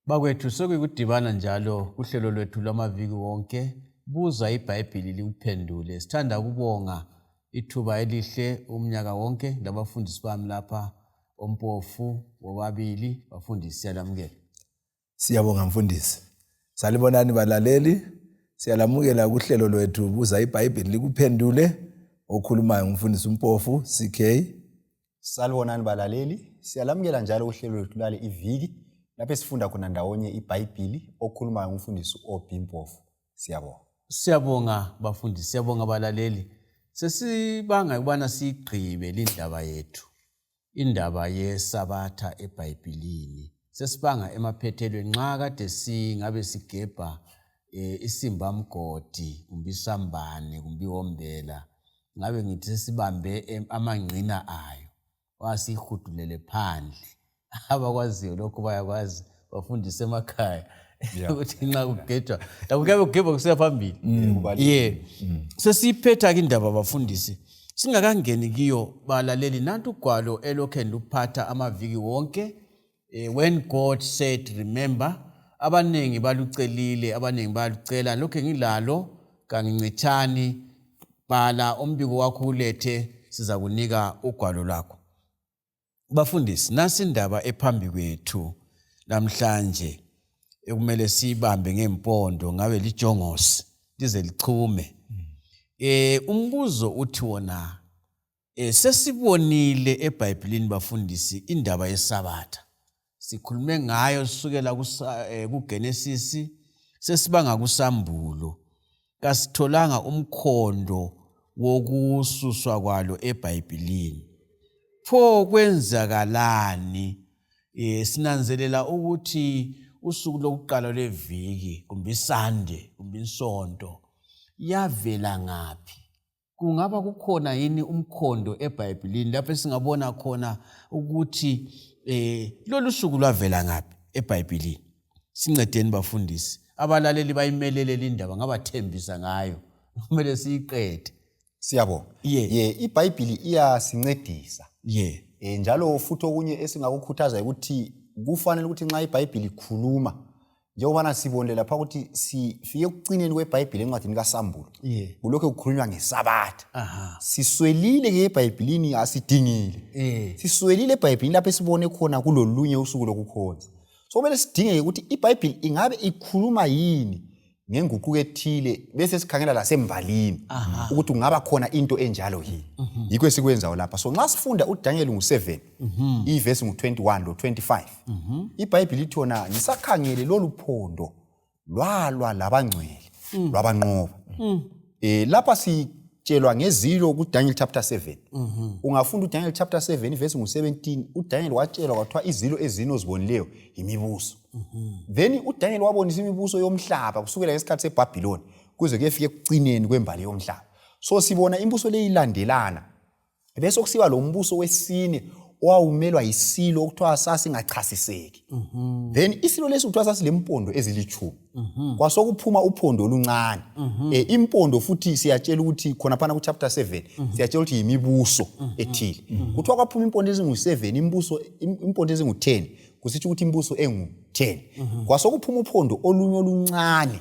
Bakwethu sekuyikudibana njalo kuhlelo lwethu lwamaviki wonke buza iBhayibhili likuphendule. Sithanda ukubonga ithuba elihle umnyaka wonke labafundisi bami lapha oMpofu bobabili bafundisi siyalamukela. Siyabonga mfundisi. Salibonani balaleli. Siyalamukela kuhlelo lwethu buza iBhayibhili likuphendule. Okhulumayo ngumfundisi uMpofu CK. Salibonani balaleli, siyalamukela njalo uhlelo lwethu lwale iviki lapho esifunda khona ndawonye iBhayibhili okhulumayo ngumfundisi uOB Mpofu. Siyabonga. Siyabonga bafundisi, siyabonga balaleli. Sesibanga ukubana siyigqibe lindaba yethu, indaba yeSabatha eBhayibhilini. Sesibanga emaphethelweni nxa kade singabe sigebha e, isimbamgodi kumbe isambane kumbe iwombela ngabe ngithi sesibambe amangqina ayo wasiyihudulele phandle abakwaziyo lokhu bayakwazi bafundise emakhaya ukuthi nxa kugejwa lakho kuyabe kugebha kusiya phambili ye sesiyiphetha-ke indaba bafundisi singakangeni kiyo balaleli nantu ugwalo elokhe luphatha amaviki wonke When God Said Remember abaningi balucelile abaningi bayalucela lokhu ngilalo kangincitshani bhala umbiko wakho ulethe sizakunika ugwalo lwakho bafundisi nasi indaba ephambi kwethu namhlanje ekumele siyibambe ngempondo ngabe lijongosi lize lichume umbuzo uthi wona Sesibonile eBhayibhilini bafundisi indaba yeSabatha. Sikhulume ngayo sukela kuGenesisi sesibanga kuSambulo. Kasitholanga umkhondo wokususwa kwalo eBhayibhilini. Pho kwenzakalani? Sinanzelela ukuthi usuku lokuqala lweviki kumbe iSande kumbe iNsonto yavela ngaphi? Kungaba kukhona yini umkhondo eBhayibhilini lapho esingabona khona ukuthi lolu suku lwavela ngaphi eBhayibhilini? Sincedeni bafundisi. Abalaleli bayimelele lindaba ngabathembisa ngayo. Kumele siyiqede. Siyabonga. Ye. Ye, iBhayibhili iyasincedisa. Ye. Njalo futhi okunye esingakukhuthaza ukuthi kufanele ukuthi nxa iBhayibhili ikhuluma njengobana sibonile lapha ukuthi sifike ekucineni kwebhayibhili encwadini kasambulo yeah. kulokhu kukhulunywa ngesabatha Siswelile ke ebhayibhilini asidingile Siswelile ebhayibhilini lapho esibone khona kulolunye usuku lokukhonza so kumele sidingeke ukuthi ibhayibhili ingabe ikhuluma yini ngenguquko ethile bese sikhangela lasembalini ukuthi kungaba khona into enjalo yini. Yikho esikwenzayo lapha. So nxa sifunda uDaniel ngu-7 ivesi ngu-21 lo-25 iBhayibhili ithi yona ngisakhangele lolu phondo lwalwa labangcwele lwabanqoba. Lapha sitshelwa ngezilo kuDaniel chapter 7. Ungafunda uDaniel chapter 7 ivesi ngu-17 uDaniel watshelwa kwathiwa izilo ezine ozibonileyo yimibuso. Then uDaniel wabonisa imibuso yomhlaba kusukela ngesikhathi seBhabhiloni kuze kuyefika ekucineni kwembali yomhlaba. So sibona imibuso leyi ilandelana. Bese kusiba lo mbuso wesine owawumelwa yisilo okuthiwa sasingachasiseki. Then isilo lesi kuthiwa sasilempondo ezilitshumi. Kwasokuphuma uphondo oluncane. Impondo futhi siyatshela ukuthi khonaphana ku chapter 7 siyatshela ukuthi yimibuso ethile. Kuthiwa kwaphuma impondo ezingu-7, imibuso impondo ezingu-10 kusitsho ukuthi imibuso engu-10. Kwasokuphuma uphondo olunye oluncane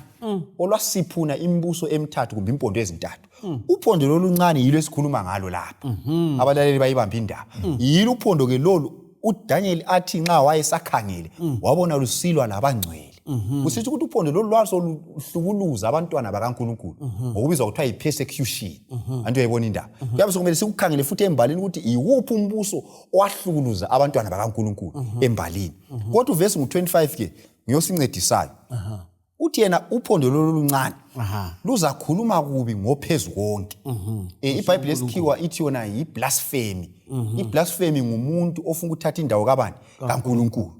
olwasiphuna imibuso emithathu kumbe impondo ezintathu. Uphondo loluncane yilo esikhuluma ngalo lapha. Abalaleli bayibamba indaba. Yilo uphondo ke lolu uDaniel athi nxa wayesakhangele wabona lusilwa labangcwele. Kusitsho ukuthi uphondo lolu lwasoluhlukuluza abantwana bakaNkulunkulu ngokubizwa kuthiwa yi-persecution. Anti uyayibona indaba. Kuyabe sokumele sikukhangele futhi embalini ukuthi yiwuphi umbuso owahlukuluza abantwana bakaNkulunkulu embalini. Kodwa uvesi ngu-25 ke ngiyosincedisayo. Uthi yena uphondo lolu oluncane luzakhuluma kubi ngophezu konke. IBhayibhili yesikhiwa ithi yona yi-blasphemy. I-blasphemy ngumuntu ofuna ukuthatha indawo kabani? KaNkulunkulu.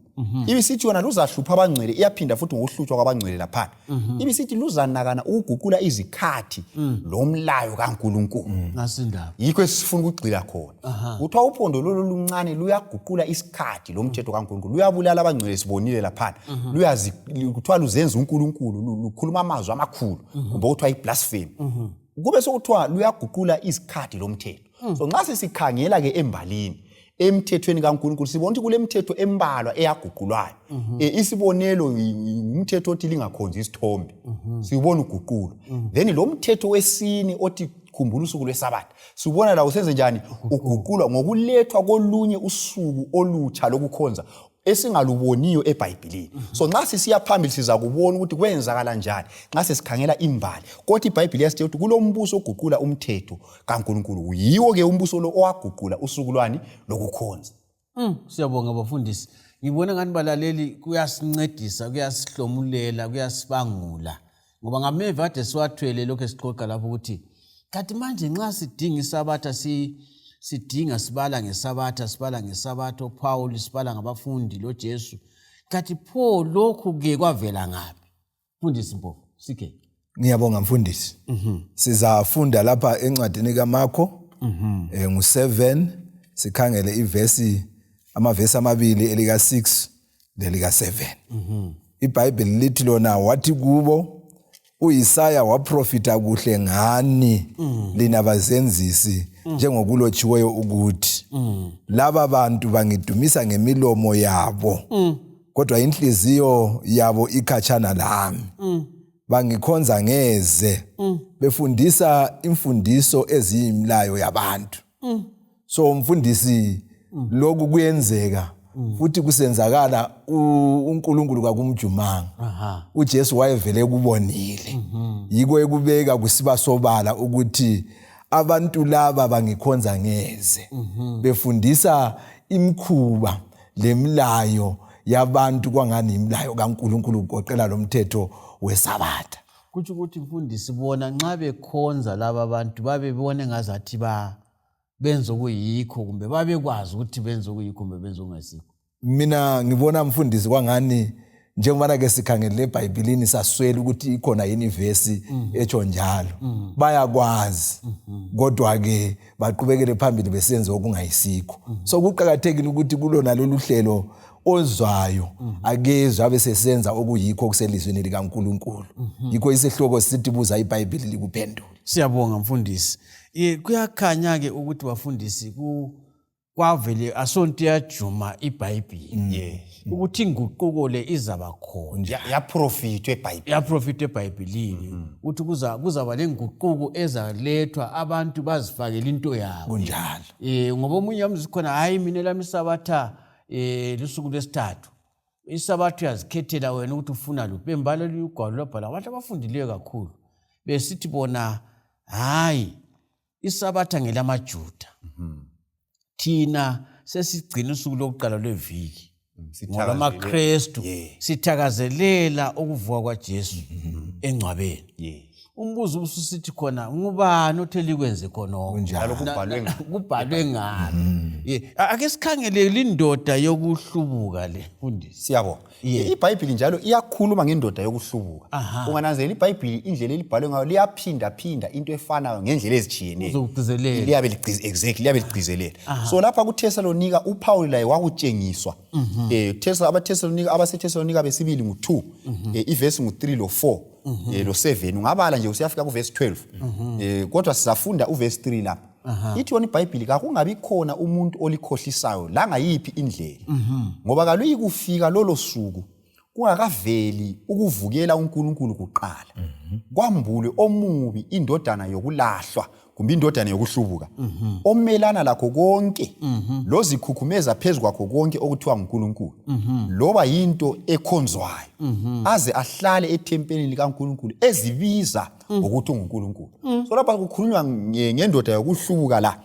Ibisithi yona luzahlupha abangcwele, iyaphinda futhi ngokuhlutshwa kwabangcwele laphana. Ibisithi luzanakana ukuguqula izikhathi lomlayo kaNkulunkulu. Nasindaba. Yikho esifuna ukugxila khona. Kuthiwa uphondo lolu oluncane luyaguqula isikhathi lomthetho kaNkulunkulu, luyabulala abangcwele, sibonile laphana. Luyazi kuthiwa luzenza uNkulunkulu, lukhuluma amazwi amakhulu kumbe okuthiwa i-blasphemy. Kube sokuthiwa luyaguqula izikhathi lomthetho. So nxa sesikhangela ke embalini, Emthethweni kaNkulunkulu sibona ukuthi kulemithetho embalwa eyaguqulwayo. Isibonelo umthetho othi lingakhonzi isithombe. Siwubona uguqulwa. Then lo mthetho wesine othi khumbula usuku lwesabatha siwubona la usenze njani uguqulwa ngokulethwa kolunye usuku olutsha lokukhonza esingaluboniyo eBhayibhilini. So nxa sisiya phambili siza kubona ukuthi kwenzakala njani nxa sesikhangela imbali. Kodwa iBhayibhili iyasitshela ukuthi kulombuso oguqula umthetho kaNkulunkulu. Yiwo ke umbuso lo owaguqula usuku lwani lokukhonza. Siyabonga bafundisi. Ngibona ngani balaleli kuyasincedisa, kuyasihlomulela, kuyasibangula. Ngoba ngameva ade siwathwele lokho esixoxa lapho ukuthi kanti manje nxa sidinga isabatha sidinga sibala ngesabatha, sibala ngesabatha oPhawuli, sibala ngabafundi loJesu. Kanti pho lokhu ke kwavela ngaphi? Mfundisi Mpofu, sike. Ngiyabonga mfundisi. Sizafunda lapha encwadini kaMarko ngu-7 sikhangele ivesi amavesi amabili elika 6 lelika 7. IBhayibheli lithi lona wathi kubo uIsaya waprofita kuhle ngani lina bazenzisi njengokulotshiweyo ukuthi laba bantu bangidumisa ngemilomo yabo kodwa inhliziyo yabo ikhatshana lami. Bangikhonza ngeze befundisa imfundiso eziyimilayo yabantu. So mfundisi lokhu kuyenzeka futhi kusenzakala uNkulunkulu kakumjumanga. uJesu wayevele ekubonile. Yiko ekubeka kusiba sobala ukuthi abantu laba bangikhonza ngeze befundisa imikhuba lemilayo yabantu kwangani imilayo kaNkulunkulu kugoqela lomthetho wesabatha. Kutsho ukuthi mfundisi bona nxa bekhonza laba bantu babebona engazathi ba benza okuyikho kumbe babekwazi ukuthi benza okuyikho kumbe benza okungasikho. Mina ngibona mfundisi kwangani njengobana ke sikhangele eBhayibhilini saswela ukuthi ikhona yini ivesi etsho njalo. Bayakwazi kodwa ke baqhubekele phambili besenza okungayisikho. So kuqakathekile ukuthi kulona lolu hlelo ozwayo akezwe abe sesenza okuyikho okuselizwini likaNkulunkulu. Yikho isihloko sithi buza iBhayibhili likuphendule. Siyabonga mfundisi. Kuyakhanya ke ukuthi bafundisi kwavele asonto iyajuma iBhayibhili. Ukuthi inguquko le izaba khona. Yaprofithwa eBhayibhilini. Yaprofithwa eBhayibhilini. Ukuthi kuzaba lenguquko ezalethwa abantu bazifakele into yabo. Kunjalo. Ngoba omunye wamzi khona hayi mina lami isabatha lusuku lwesithathu. Isabatha uyazikhethela wena ukuthi ufuna luphi. Bembala ugwalo lwabhala abantu abafundileyo kakhulu. Besithi bona hayi isabatha ngelamaJuda. Thina sesigcina usuku lokuqala lweviki. Ngoba amaKristu sithakazelela ukuvuka kwaJesu engcwabeni. Umbuzo ubususithi khona ngubani othe likwenze khonokho? Njalo kubhalwe ngaphi? Kubhalwe ngaphi? Ake sikhangele lindoda yokuhlubuka le mfundisi. Siyabonga. iBhayibhili njalo iyakhuluma ngendoda yokuhlubuka. Ungananzelela iBhayibhili indlela elibhalwe ngayo liyaphinda phinda into efanayo ngendlela ezitshiyeneyo. Uzokugcizelela. Liyabe exactly liyabe ligcizelela. So lapha kuThesalonika uPaul laye wakutshengiswa. AbaThesalonika abaseThesalonika besibili ngu2, ivesi ngu3 lo4, lo7 ungabala nje usiyafika kuvesi 12. Kodwa sizafunda uvesi 3 lapha. Ithi yona iBhayibhili kakungabi khona umuntu olikhohlisayo la ngayiphi indlela. Ngoba kaluyikufika lolo suku kungakaveli ukuvukela uNkulunkulu kuqala. Kwambulwe omubi indodana yokulahlwa kumbe indodana yokuhlubuka. Omelana lakho konke lozikhukhumeza phezu kwakho konke okuthiwa nguNkulunkulu. Loba yinto ekhonzwayo aze ahlale ethempelini likaNkulunkulu ezibiza ngokuthi unguNkulunkulu. So lapha kukhulunywa ngendoda yokuhlubuka la.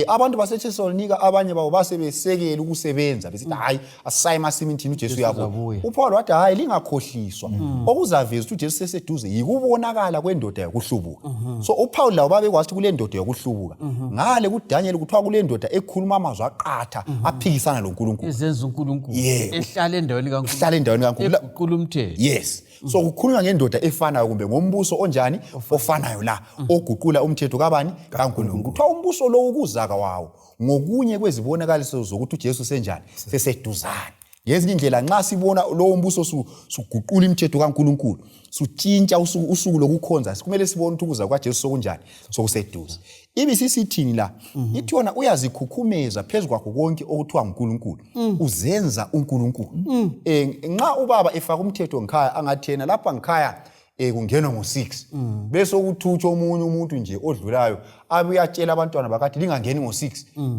Abantu baseThesalonika abanye babo basebesekela ukusebenza besithi hayi asisaye emasimini thina uJesu uyabuya. uPaul wathi hayi lingakhohliswa. Okuzaveza ukuthi uJesu seseduze yikubonakala kwendoda yokuhlubuka. So uPaul lawo babekwazi ukuthi kule ndoda yokuhlubuka. Ngale kuDaniel kuthiwa kule ndoda ekhuluma amazwi aqatha aphikisana loNkulunkulu. Ezenza uNkulunkulu. Ehlala endaweni kaNkulunkulu. Ehlala endaweni kaNkulunkulu. Eguqula umthetho. Yes. So kukhulunywa ngendoda efanayo kumbe ngombuso onjani ofanayo la oguqula umthetho kabani kaNkulunkulu. Kuthiwa umbuso lo ukuzaka wawo ngokunye kwezibonakaliso zokuthi uJesu senjani seseduzane. Ngezinye indlela nxa sibona lowo mbuso suguqula imithetho kaNkulunkulu, sutshintsha usuku lokukhonza, kumele sibone ukuthi ukuza kukaJesu sokunjani, sokuseduze. Ibisisithini la? Ithi yona uyazikhukhumeza phezu kwakho konke okuthiwa nguNkulunkulu, uzenza uNkulunkulu. Nxa ubaba efaka umthetho ngikhaya, angathi yena lapha ngikhaya kungenwa ngo-6, bese ukuthutsha omunye umuntu nje odlulayo abe uyatshela abantwana bakathi lingangeni ngo-6,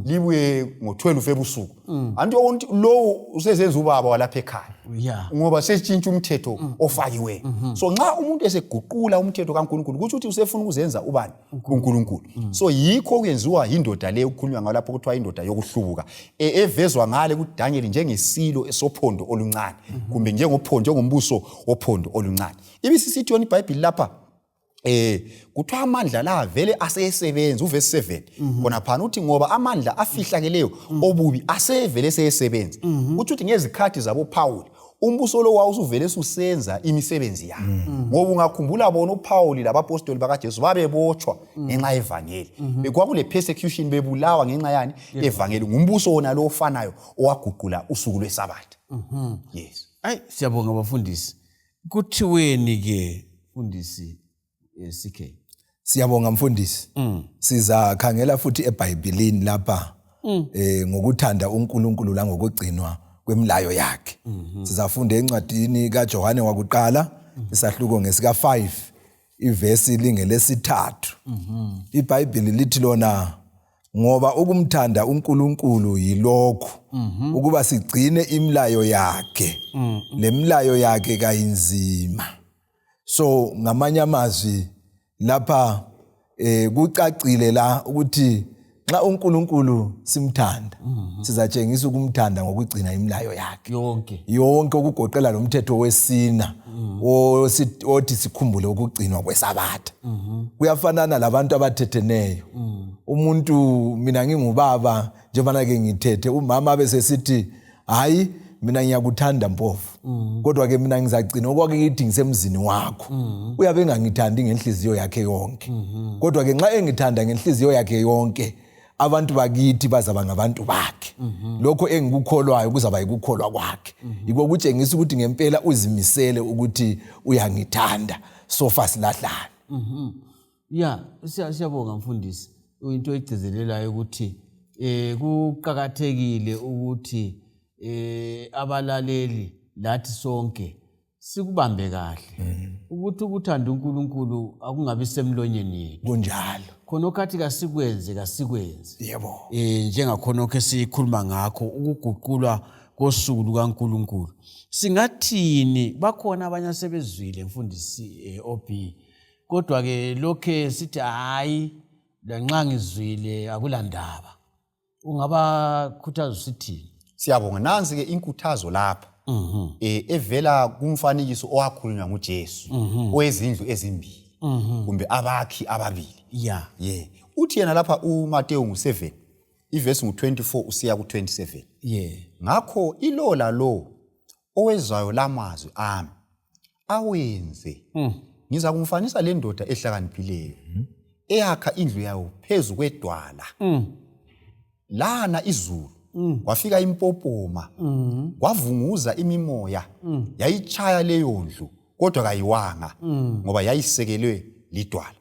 libuye ngo-12 ebusuku. Anti ukuthi lowo usezenza ubaba walapha ekhaya, ngoba sesitshintsha umthetho ofakiweyo. So nxa umuntu eseguqula umthetho kaNkulunkulu, kutsho ukuthi usefuna ukuzenza ubani? UNkulunkulu. So yikho okuyenziwa yindoda leyo okukhulunywa ngayo lapho, kuthiwa indoda yokuhlubuka, evezwa ngale kuDaniel njengesilo esophondo oluncane, kumbe njengophondo, njengombuso wophondo oluncane. Ibisisithi yona iBhayibhili lapha, kuthiwa amandla la vele aseyesebenza, uvesi 7 khona phana uthi ngoba amandla afihlakeleyo obubi asevele seyesebenza. Uthi ukuthi ngezikhathi zabo Paul umbuso lo wawusuvele susenza imisebenzi yawo, ngoba ungakhumbula bona uPaul labapostoli bakaJesu babebotshwa ngenxa yevangeli, kwakule persecution, bebulawa ngenxa yani? Evangeli. Ngumbuso wona lo ofanayo owaguqula usuku lweSabatha. Yes. Ayi, siyabonga bafundisi. Kuthiweni ke, mfundisi CK? Siyabonga mfundisi. Sizakhangela futhi eBhayibhelini lapha ngokuthanda uNkulunkulu langokugcinwa kwemilayo yakhe. Sizafunda encwadini kaJohane wakuqala, isahluko ngesika 5, ivesi lingelesithathu. IBhayibheli lithi lona, ngoba ukumthanda uNkulunkulu yilokhu, ukuba sigcine imilayo yakhe, lemilayo yakhe kayinzima. So ngamanye amazwi lapha kucacile la ukuthi nxa uNkulunkulu simthanda, sizatshengisa ukumthanda ngokugcina imilayo yakhe yonke, yonke, okugoqela lo mthetho wesina othi sikhumbule ukugcinwa kweSabatha. Kuyafanana labantu abathetheneyo. Umuntu, mina ngingubaba, njengobana ke ngithethe umama, abe sesithi, hayi, mina ngiyakuthanda mpofu, kodwa ke mina ngizagcina okwakithi ngisemzini wakho. Uyabe engangithandi ngenhliziyo yakhe yonke, kodwa ke nxa engithanda ngenhliziyo yakhe yonke, abantu bakithi bazaba ngabantu bakhe, lokho engikukholwayo kuzaba yikukholwa kwakhe. Yiko kutshengisa ukuthi ngempela uzimisele ukuthi uyangithanda, sofa silahlane. Ya, siyabonga mfundisi. Into egcizelelayo ukuthi kuqakathekile ukuthi abalaleli lathi sonke sikubambe kahle ukuthi ukuthanda uNkulunkulu akungabi semlonyeni yethu. Kunjalo. Khonokho athi kasikwenze, kasikwenze. Yebo. Njengakhonokho esikhuluma ngakho, ukuguqulwa kosuku lukaNkulunkulu, singathini? Bakhona abanye asebezwile, mfundisi OB, kodwa ke lokhe sithi, hayi, lanxa ngizwile akulandaba. Ungabakhuthaza usithini? Siyabonga. Nansi ke inkuthazo lapha evela kumfanekiso owakhulunywa nguJesu owezindlu ezimbili, kumbe abakhi ababili. Ye, uthi yena lapha uMateyu ngu-7, ivesi ngu-24 usiya ku-27. Ngakho ilo lalo owezwayo lamazwi ami awenze, ngiza kumfanisa le ndoda ehlakaniphileyo eyakha indlu yayo phezu kwedwala. Lana izulu, kwafika impopoma, kwavunguza imimoya, yayichaya leyo ndlu, kodwa kayiwanga, ngoba yayisekelwe lidwala.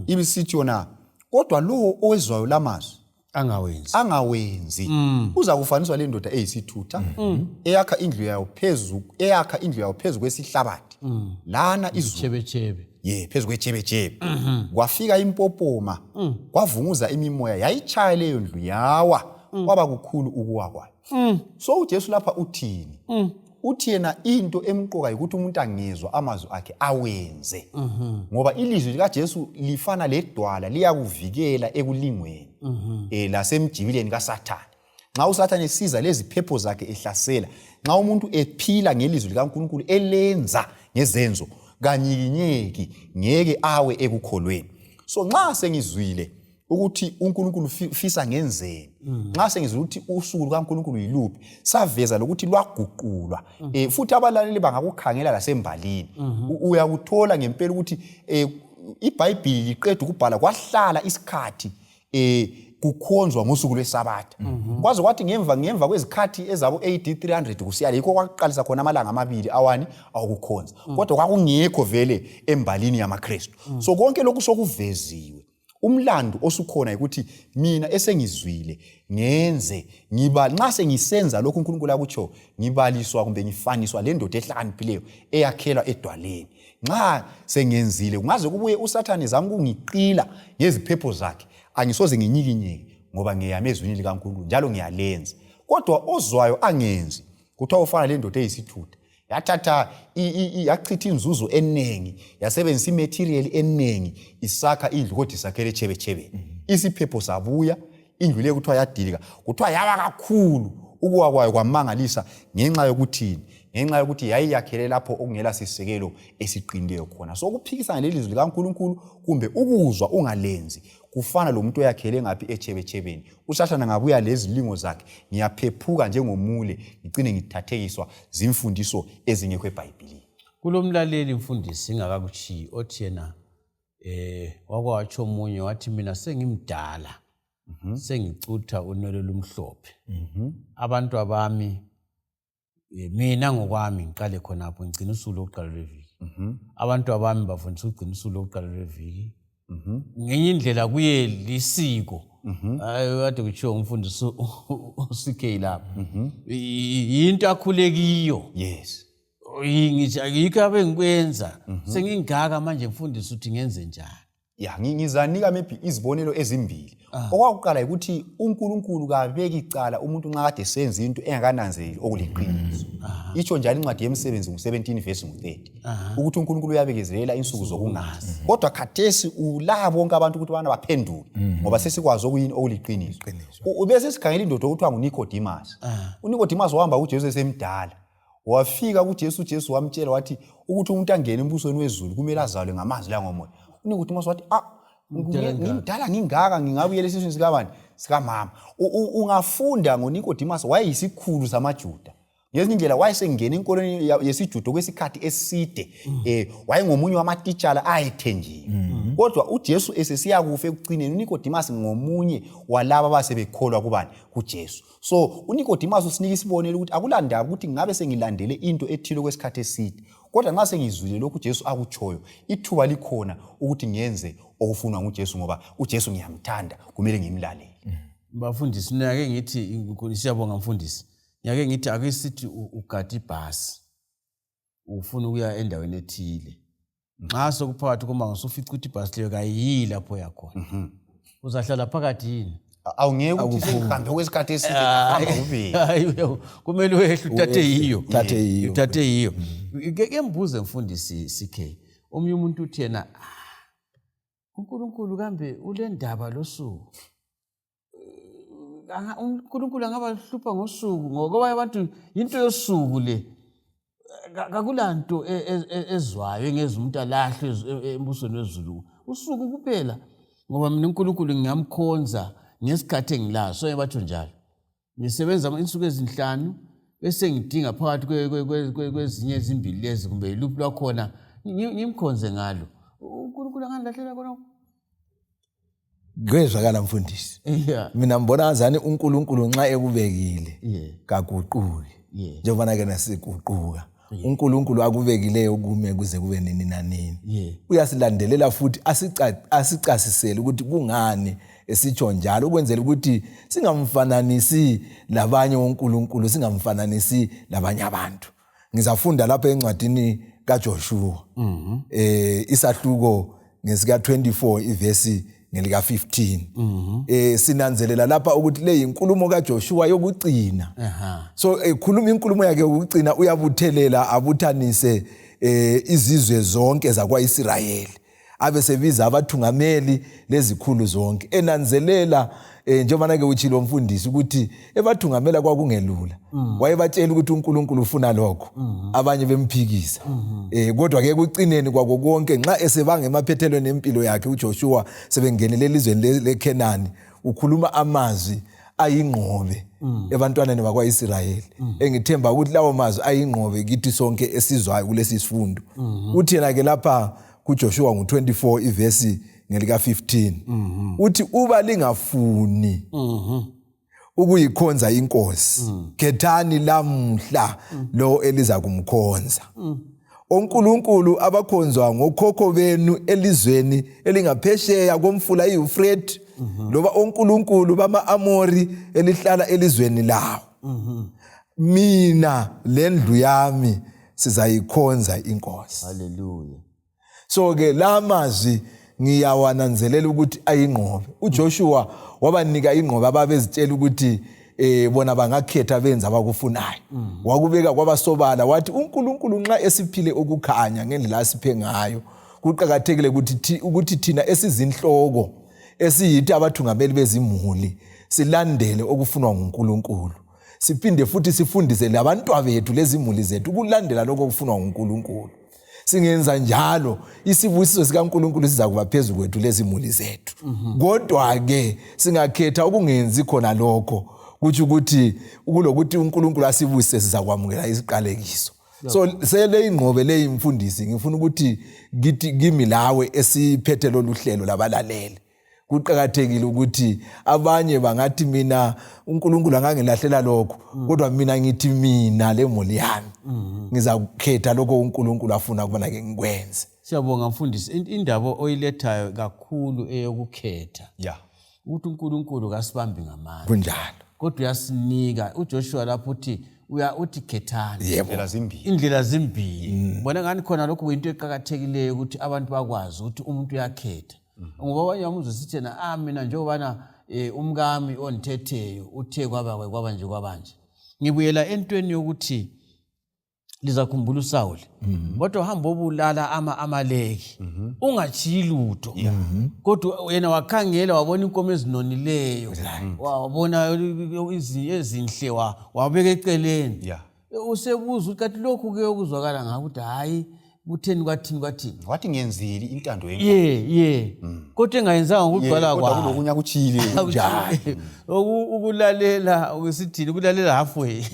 Ibisithi yona, kodwa lowo owezwayo lamazwi angawenzi, angawenzi, uza kufaniswa le ndoda eyisithutha eyakha indlu yayo phezu kwesihlabathi. Lana izulu, chebechebe, ye, phezu kwechebechebe, kwafika impopoma, kwavunguza imimoya, yayichaya leyo ndlu, yawa, kwaba kukhulu ukuwa kwayo. So uJesu lapha uthini? Uthi yena into emqoka yikuthi umuntu angezwa amazwi akhe awenze, ngoba ilizwi likaJesu lifana ledwala, liyakuvikela ekulingweni lasemjibileni kaSathane. Nxa uSathane esiza leziphepho zakhe ehlasela, nxa umuntu ephila ngelizwi likaNkulunkulu, elenza ngezenzo, kanyikinyeki, ngeke awe ekukholweni. So nxa sengizwile ukuthi uNkulunkulu ufisa ngenzeni, nxa sengizwile ukuthi usuku lukaNkulunkulu yiluphi, saveza lokuthi lwaguqulwa, futhi abalaleli bangakukhangela lasembalini, uyakuthola ngempela ukuthi iBhayibhili liqeda ukubhala, kwahlala isikhathi. Kukhonzwa ngosuku lweSabatha. Kwaze kwathi ngemva kwezikhathi ezabo AD 300 kusiya, yikho kwakuqalisa khona amalanga amabili awani awukukhonza. Kodwa kwakungekho vele embalini yamaKristu. So konke lokhu sokuveziwe. Umlando osukhona ukuthi mina esengizwile ngenze, ngiba nxa sengisenza lokhu uNkulunkulu akutsho, ngibaliswa kumbe ngifaniswa le ndoda ehlakaniphileyo eyakhelwa edwaleni. Nxa sengenzile, kungaze kubuye uSathane zama ukungiqila ngeziphepho zakhe, angisoze nginyikinyeke, ngoba ngiyame ezwini likaNkulunkulu njalo ngiyalenza. Kodwa ozwayo angenzi, kuthiwa ufana le ndoda eyisithutha, yathatha yachitha inzuzo eningi, yasebenzisa imaterial eningi isakha indlu, kodwa isakhele etshebetshebeni. Isiphepho sabuya, indlu leyo kuthiwa yadilika, kuthiwa yaba kakhulu ukuwa kwayo kwamangalisa. Ngenxa yokuthini? Ngenxa yokuthi yayiyakhele lapho okungela sisekelo esiqinileyo khona. So ukuphikisana lelizwi likaNkulunkulu kumbe ukuzwa ungalenzi kufana lomuntu oyakhele ngaphi? Etshebetshebeni. USathana ngabuya lezilingo zakhe, ngiyaphephuka njengomule, ngicine ngithathekiswa zimfundiso ezingekho eBhayibhilini. Kulomlaleli, mfundisi, ingakakutshiyi, othi yena wakwatsho omunye wathi, "Mina sengimdala, sengicutha unwele lumhlophe, abantu abami, mina ngokwami ngiqale khonapho ngigcina usuku lokuqala lweviki, abantu abami bafundisa ukugcina usuku lokuqala lweviki ngenye indlela, kuye lisiko." Hayi, kade kutshiwo ngumfundisi uCK lapha, yinto akhulekiyo. Ngithi yikho abengikwenza sengingaka manje, mfundisi, uthi ngenze njani? Ya, ngizanika maybe izibonelo ezimbili. Okwakuqala ukuthi uNkulunkulu kabeki icala umuntu nxa kade senza into engakananzeleli okuliqiniso. Itsho njalo incwadi yemisebenzi ngu-17 verse ngu-30 ukuthi uNkulunkulu uyabekezelela insuku zokungazi, kodwa khathesi ulaya bonke abantu ukuthi bana baphenduke, ngoba sesikwazi okuyini okuliqiniso. Bese sikhangela indoda okuthiwa nguNicodemus. UNicodemus wahamba kuJesu esemdala, wafika kuJesu, uJesu wamtshela wathi ukuthi umuntu angene embusweni wezulu kumele azalwe ngamanzi langomoya. UNicodemus wathi, "Ah, ngimdala ngingaka, ngingabuyela esiswini sikabani, sikamama?" Ungafunda ngoNicodemus, wayeyisikhulu samaJuda. Ngezinye indlela wayesengena enkolweni yesiJuda okwesikhathi eside, wayengomunye wamatitshala ayethenjiwe. Kodwa uJesu esesiya kufa ekucineni, uNicodemus ngomunye walaba abasebekholwa kubani? KuJesu. So uNicodemus usinika isibonelo ukuthi akulandaba ukuthi ngabe sengilandele into ethile kwesikhathi eside, kodwa nxa sengizwile lokhu uJesu akutshoyo, ithuba likhona ukuthi ngenze okufunwa nguJesu, ngoba uJesu ngiyamthanda, kumele ngimlalele. Bafundisi, ngiyake ngithi siyabonga mfundisi. Ngiyake ngithi ake sithi ugada ibhasi, ufuna ukuya endaweni ethile. Nxa sokuphakathi komango, usufica ukuthi ibhasi leyo kayiyi lapho yakhona, uzahlala phakathi yini? Awungeke ukuthi sengihambe kwesikhathi eside, ngahamba kubili. Hayi, kumele wehle uthathe yiyo. Uthathe yiyo. Uthathe yiyo. Ke mbuze, mfundisi CK, omunye umuntu uthi yena, "Ah, uNkulunkulu kambe ulendaba losuku? UNkulunkulu angaba hlupha ngosuku?" Ngoba abantu into yosuku le, kakulanto ezwayo engeza umuntu alahlwe embusweni wezulu, usuku kuphela, ngoba mina uNkulunkulu ngingamkhonza ngesikhathi engilaso. So batsho njalo, ngisebenza insuku ezinhlanu, bese ngidinga phakathi kwezinye ezimbili lezi kumbe yiluphi lwakhona ngimkhonze ngalo. UNkulunkulu angandilahlela khona? Kwezwakala, mfundisi. Mina ngibona ngazani uNkulunkulu nxa ekubekile kaguquki, njengoba ke nasiguquka. UNkulunkulu akubekileyo kume kuze kube nini nanini. Uyasilandelela futhi asicasisele ukuthi kungani esitsho njalo, ukwenzela ukuthi singamfananisi labanye onkulunkulu, singamfananisi labanye abantu. Ngizafunda lapha encwadini kaJoshua, isahluko ngesika 24, ivesi ngelika 15. Sinanzelela lapha ukuthi le yinkulumo kaJoshua yokucina. So ekhuluma inkulumo yakhe yokucina, uyabuthelela, abuthanise izizwe zonke zakwaIsrayeli, abe sebiza abathungameli lezikhulu zonke, enanzelela njengoba ke utshilo mfundisi ukuthi ebathungamela kwakungelula. Wayebatshela ukuthi uNkulunkulu ufuna lokho, abanye bemphikisa. Kodwa ke ekucineni kwako konke, nxa esebanga emaphethelweni empilo yakhe uJoshua, sebengenele elizweni leKhenani, ukhuluma amazwi ayingqobe ebantwaneni bakwaIsrayeli, engithemba ukuthi lawo mazwi ayingqobe kithi sonke esizwayo kulesi sifundo. Uthi yena ke lapha kuJoshua ngu-24, ivesi Ngelika 15 uthi uba lingafuni ukuyikhonza inkosi, khethani lamhla lo eliza kumkhonza, onkulunkulu abakhonzwa ngokhokho benu elizweni elingaphesheya komfula iEufrate, loba onkulunkulu bama-Amori elihlala elizweni lawo. Mina lendlu yami sizayikhonza inkosi. Haleluya. So ke la mazwi ngiyawananzelela ukuthi ayingqobe. UJoshua wabanika ingqobe ababezitshela ukuthi bona bangakhetha benza abakufunayo. Wakubeka kwabasobala, wathi uNkulunkulu nxa esiphile ukukhanya ngendlela asiphe ngayo, kuqakathekile ukuthi thina esizinhloko, esiyithi abathungameli bezimuli, silandele okufunwa nguNkulunkulu, siphinde futhi sifundise labantwabethu lezimuli zethu ukulandela lokho okufunwa nguNkulunkulu. Singenza njalo, isibusiso sikaNkulunkulu siza kuba phezu kwethu lezimuli zethu. Kodwa-ke singakhetha ukungenzi khona lokho, kutsho ukuthi kulokuthi uNkulunkulu asibusise, sizakwamukela isiqalekiso. So sele ingqobe leyi, mfundisi, ngifuna ukuthi kithi, kimi lawe esiphethe lolu hlelo labalaleli, kuqakathekile ukuthi abanye bangathi mina uNkulunkulu angangilahlela lokho, kodwa mina ngithi mina lemuli yami ngizakukhetha lokho uNkulunkulu afuna ukubana ke ngikwenze. Siyabonga, mfundisi. Indaba oyilethayo kakhulu eyokukhetha, ukuthi uNkulunkulu kasibambi ngamandla, kodwa uyasinika. UJoshua lapho uthi uya uthi khethani. Indlela zimbili. Indlela zimbili. Bona ngani khona lokhu kuyinto eqakathekileyo ukuthi abantu bakwazi ukuthi umuntu uyakhetha, ngoba abanye bamuzwe sithi yena, ah, mina njengobana umkami ondithetheyo uthe kwaba kwaba nje kwaba nje. Ngibuyela entweni yokuthi lizakhumbula uSawuli, kodwa uhamba obulala ama-Amaleki, ungatshiyi lutho, kodwa yena wakhangela wabona inkomo ezinonileyo, wabona ezinhle, wabeka eceleni. Usebuza ukuthi kathi lokhu ke okuzwakala ngako ukuthi hhayi, kutheni, kwathini, kwathini? Wathi ngenzile intando yenkosi. Ye, kodwa engayenzanga ngokugcwala Kodwa kwayo. Kulokunye akutshiyile. Ukulalela ukusithini, ukulalela halfway,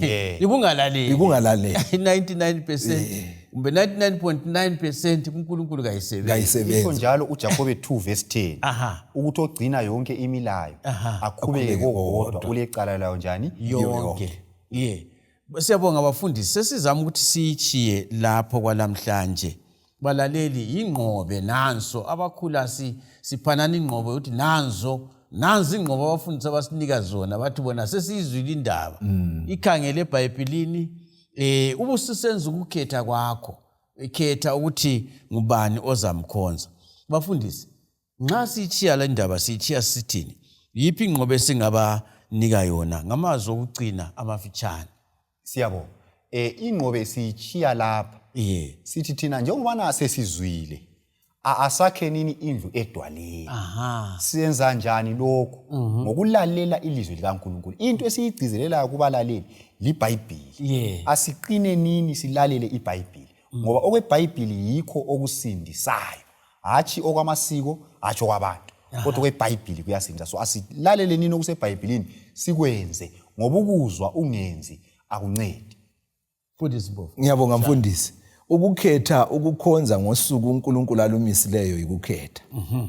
ikungalaleli. Ikungalaleli. 99% kumbe 99.9% kuNkulunkulu kayisebenzi. Kayisebenzi. Isho njalo uJakobe 2 verse 10 ukuthi ogcina yonke imilayo akhubeke kokodwa ulecala layo njani? Yonke. Ye, siyabonga, bafundisi. Sesizama ukuthi siyitshiye lapho kwalamhlanje. Balaleli, yingqobe nanso abakhula siphanana ingqobe ukuthi nanzo nanzi ingqobe abafundisi abasinika zona. Bathi bona sesiyizwile indaba, ikhangele eBhayibhilini, ubususenza ukukhetha kwakho. Khetha ukuthi ngubani ozamkhonza. Bafundisi, nxa siyitshiya le ndaba, siyitshiya sithini? Yiphi ingqobe esingabanika yona ngamazwi okugcina amafitshane? Siyabonga. Ingqobe siyitshiya lapha, sithi thina njengobana sesizwile, asakhe nini indlu edwaleni. Siyenza njani lokho? Ngokulalela ilizwi likaNkulunkulu. Into esiyigcizelelayo kubalaleli liBhayibhili. Asiqine nini silalele iBhayibhili, ngoba okweBhayibhili yikho okusindisayo, hatshi okwamasiko, hatshi okwabantu, kodwa okweBhayibhili kuyasindisa. So asilalele nini okusebhayibhilini, sikwenze, ngoba ukuzwa ungenzi akuncedi. Mfundisi Mpofu. Ngiyabonga, mfundisi. Ukukhetha ukukhonza ngosuku uNkulunkulu alumisileyo yikukhetha.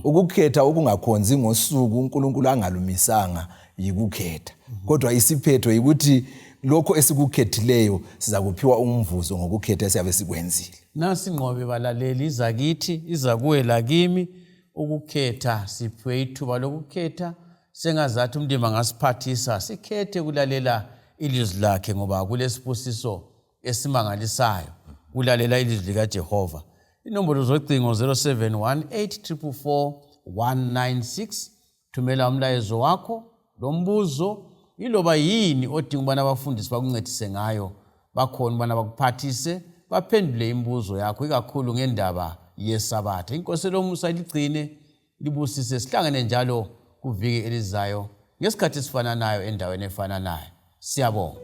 Ukukhetha ukungakhonzi ngosuku uNkulunkulu angalumisanga yikukhetha. Kodwa isiphetho yikuthi lokho esikukhethileyo siza kuphiwa umvuzo ngokukhetha esiyabe sikwenzile. Nasi ingqobe, balaleli, iza kithi, iza kuwe lakimi. Ukukhetha, siphiwe ithuba lokukhetha. Sengazathi umlimi angasiphathisa sikhethe kulalela ilizwi lakhe, ngoba kulesibusiso esimangalisayo kulalela ilizwi likaJehova. Inombolo zocingo 0718 444 196. Thumela umlayezo wakho lombuzo, yiloba yini odinga ukubana abafundisi bakuncedise ngayo. Bakhona ukubana bakuphathise, baphendule imibuzo yakho, ikakhulu ngendaba yeSabatha. Inkosi elomusa iligcine, libusise. Sihlangane njalo kuviki elizayo ngesikhathi esifananayo, endaweni efananayo. Siyabonga.